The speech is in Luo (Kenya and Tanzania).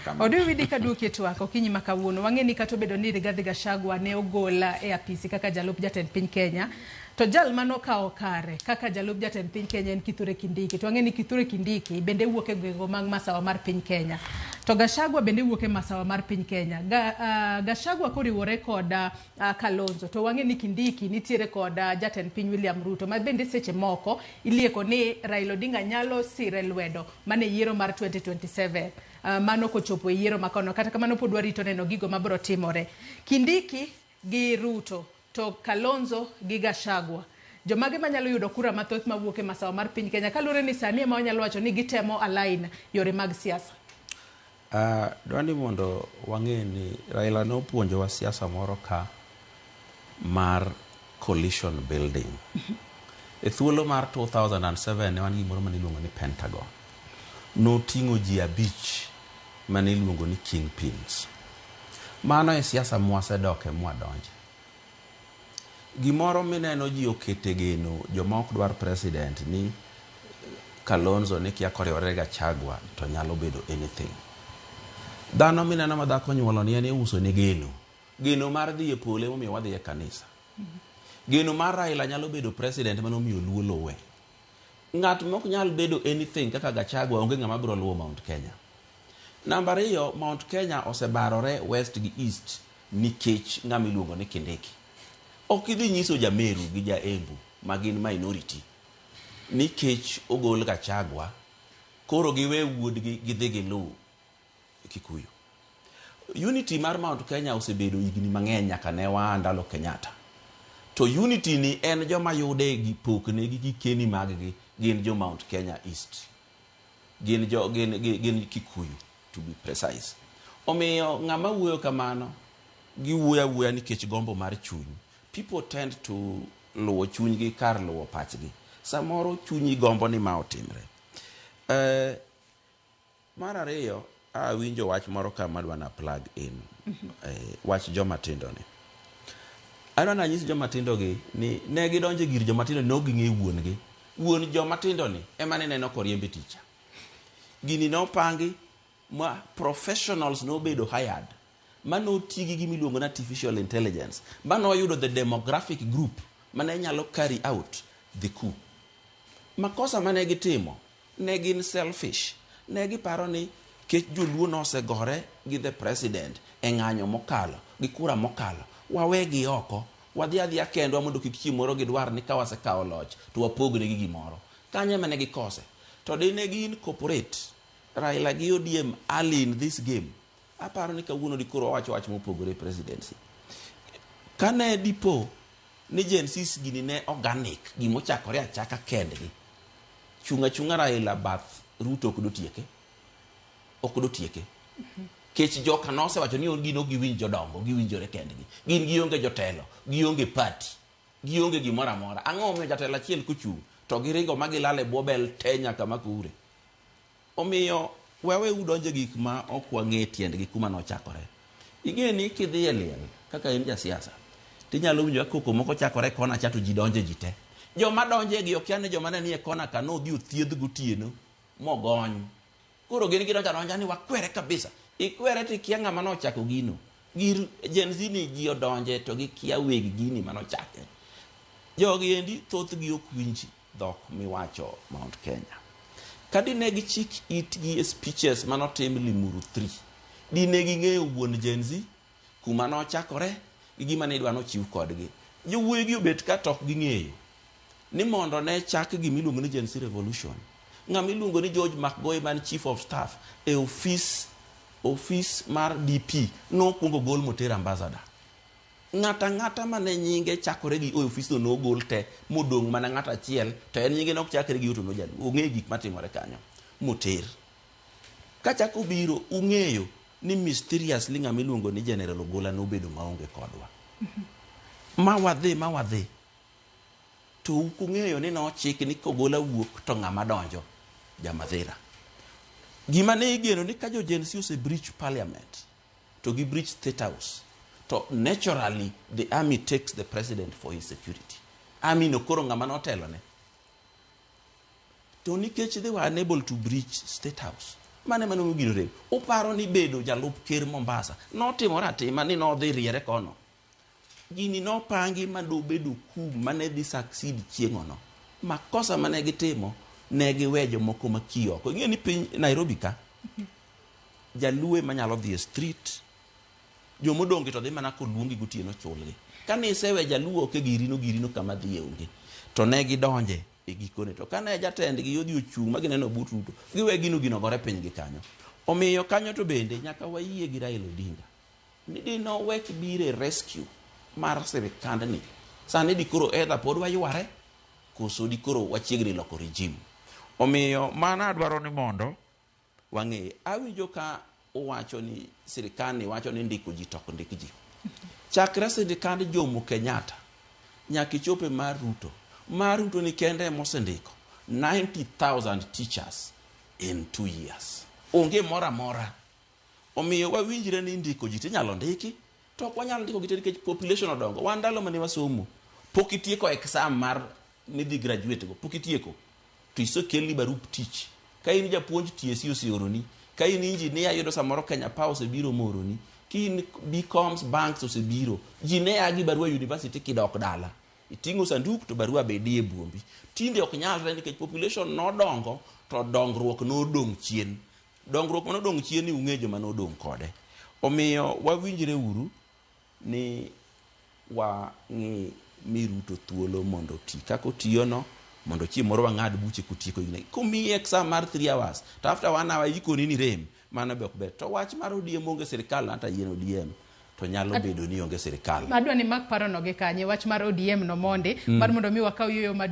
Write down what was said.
Kamano. Odiwidi kaduoki e twak okinyi ma kawuono. Wang'e ni kata obedo ni Rigathi Gachagua ne ogol e apisi kaka jalup jatend piny Kenya, to jal manokawo kare kaka jalup jatend piny Kenya en Kithure Kindiki. To wang'e ni Kithure Kindiki bende wuok e gwenge mag masawa mar piny Kenya. To Gachagua bende wuok e masawa mar piny Kenya. Gachagua koriwore kod Kalonzo, to wang'e ni Kindiki nitiere kod jatend piny William Ruto, ma bende seche moko ilieko ni Raila Odinga nyalo sire lwedo mana e yiero mar 2027. Mano kochopo e yiero makono. Kata kamano pod warito neno gigo mabiro timore. Kindiki gi Ruto to Kalonzo gi Gachagua. Jomage manyalo yudo kura mathoth mawuok e masawa mar piny Kenya kaluwore ni sani ema wanyalo wacho ni gitemo align yore mag siasa. Dwa ni mondo wang'e ni Raila ne opuonjowa siasa moro ka mar coalition building. E thuolo mar 2007 ne wan gi gimoro mane iluongo ni Pentagon. Noting'o ji 5 mane iluongo ni kingpins. Mano e siasa mwasedoke mwadonje. Gimoro mineno ji okete geno joma ok dwar president ni Kalonzo ni kia koriwore Gachagua to nyalo bedo anything. Dhano mineno ma dhako nyuolo ni en iuso ne geno. Geno mar dhi e polo emomiyo wadhi e kanisa. Geno mar Raila nyalo bedo president manomiyo Luo luwe. Ng'at mok nyal bedo anything kaka Gachagua onge ng'ama biro luwo Mount Kenya. Namba 2, Mount Kenya osebarore west gi east nikech ng'ama iluongo ni Kindiki. Ok idhi nyiso Jameru gi Jaembu ma gin minority nikech ogol Gachagua koro giwe wuodgi gidhi giluw Kikuyu. Unity mar Mount Kenya osebedo higni mang'eny nyaka ne waa ndalo Kenyatta. To unity ni en joma yude gi pokne gi gikeni mag-gi gin jo Mount Kenya East. Gin jo gin gin Kikuyu to be precise. Omiyo ng'ama wuoyo kamano giwuoyo awuoya nikech gombo mar chuny. People tend to luwo chunygi kar luwo pachgi. Samoro chunyi gombo ni ma otimre. Mar ariyo, awinjo wach moro ka madwa na plug in. Wach joma tindo ni. Adwa nanyis joma tindo gi ni ne gidonjo gir joma tindo ne ok ging'eyo wuon gi. Wuon joma tindo ni ema ne neno koriembe ticha. Gini nopangi ma professionals nobedo hired ma noti gi gima iluongo ni artificial intelligence ma noyudo the demographic group mane nyalo carry out the coup. Makosa mane gitimo ne gin selfish. Ne giparo ni kech joluo nosegore gi the president e ng'anyo mokalo gi kura mokalo, wawegi oko, wadhi adhiya kendwa mondo kik chieng' moro gidwar ni ka wasekawo loch to wapogne gi gimoro. Kanyo ema ne gikose. To dine gi incorporate Raila gi ODM early in this game, aparo ni kawuono dikoro wawacho wach mopogore e presidency. Kane dipo ni Gen Zs gini ne organic, gimochakore achaka kendgi, chung' achung'a Raila bath Ruto ok dotieke. Ok dotieke. Kech joka nosewacho ni gin ok giwinj jodongo, giwinjore kendgi. Gin gionge jotelo, gionge party, gionge gimoro amora. Ang'o momiyo jatelo achiel kochung' to giringo ma gilal e bwo bel te nyaka makure. Omiyo wawe udonje gik ma ok wang'e tiendgi kuma nochakore. Ing'e ni kidhi e liel kaka in jasiasa tinyalo winjo ka koko moko chakore kona cha to ji donje ji te. Joma donje gi okia ni joma ne nie kona ka nodhi othiedh gotieno mogony. Koro gin gidonjo adonja ni wakwere kabisa. Ikwere to ikia ng'ama nochako gino. Gir Gen Z ni ji odonje to gikia weg gini manochake. Jogi endi thothgi ok winj dhok miwacho Mount Kenya. Ka dine gichik itgi e speeches manotim Limuru 3, dine ging'eyo wuon Gen Z, kuma nochakore, gi gima ne idwa nochiw kodgi. Jowuoyi gi obet ka to ok ging'eyo ni mondo ne chak gima iluongo ni Gen Z Revolution, ng'ama iluongo ni George McGoy man Chief of Staff e ofis mar DP nokwongo gol moter ambassador. Ng'ato ang'ata mane nyinge chakore gi O e ofisno nogol te modong' mana ng'ato achiel to en nyinge nok chakre gi O to nojaluo. Ong'eyo gik matimore kanyo moter. Kachako obiro ung'eyo ni mysteriously ng'ama iluongo ni General Ogola nobedo maonge kodwa. Ma wadhi ma wadhi to ung'eyo ni nochik ni kogola wuok to ng'ama donjo Jamadhira. Gima ne igeno ni ka jo Gen Z ose breach parliament to gi breach state house to naturally the army takes the president for his security. Army no koro ng'ama notelo ne. To nikech they were unable to breach state house. Mano ema nomiyo gino rem. Uparo ni bedo jalup ker Mombasa notimore atima ni nodhi riere kono? Gini nopangi ma dobedo kum mane dhi succeed chieng'ono. Makosa mane gitimo, ne giwe jomoko makiyo oko. Ing'e ni piny Nairobi ka, jaluo ema nyalo dhi e street, jomodong' gi to dhi mana koluongi gotieno chulgi. Kane isewe jaluo oko e girino, girino kama dhiye onge. To ne gidonje e gikone. To kane jatendgi odhi ochung' ma gineno but Ruto, giwe gino gino gore piny gi kanyo. Omiyo kanyo to bende nyaka wayie gi Raila Odinga ni dinowek biro e rescue mar sirikandni. Sani dikoro either pod wayware koso dikoro wachiegni loko regime. Omiyo mano adwaro ni mondo wang'e. Awinjo ka uwacho ni sirikandni wacho ni ndiko ji to ok ndik ji. Chakre sirikand Jomo Kenyatta nyaka ichope mar Ruto. Mar Ruto ni kende ema osendiko 90,000 teachers in 2 years. Onge moro amora. Omiyo wawinjre ni ndiko ji tinyalo ndiki to ok wanyal ndiko gi te nikech population odongo. Wan ndalo mane wasomo pok itieko exam mar nidhi graduate go pok itieko to isekelni barup tich. Ka in japuonj TSC oseoroni, ka in engineer iyudo samoro Kenya Power osebiro mooroni, ka in BComs banks osebiro. Ji ne a gi barua university kidok dala. Iting'o sanduk to barua be diye buombi. Tinde ok nyalre nikech population nodongo to dongruok nodong' chien. Dongruok manodong' chien ni ung'e joma nodong' kode. Omiyo wawinjre uru ni wang'i mi Ruto thuolo mondo oti kaka otiyono mondo chieng' moro wang'ad buche kotieko higni. Komiyi exam mar 3 hours to after 1 hour ikoni ni rem, mano be ok ber. To wach mar ODM onge sirikal anta yien ODM to nyalo bedo ni onge sirikal. Adwa ni mak parono gi kanye wach mar ODM no mondi mar mondo mi wakaw yueyo maduong'.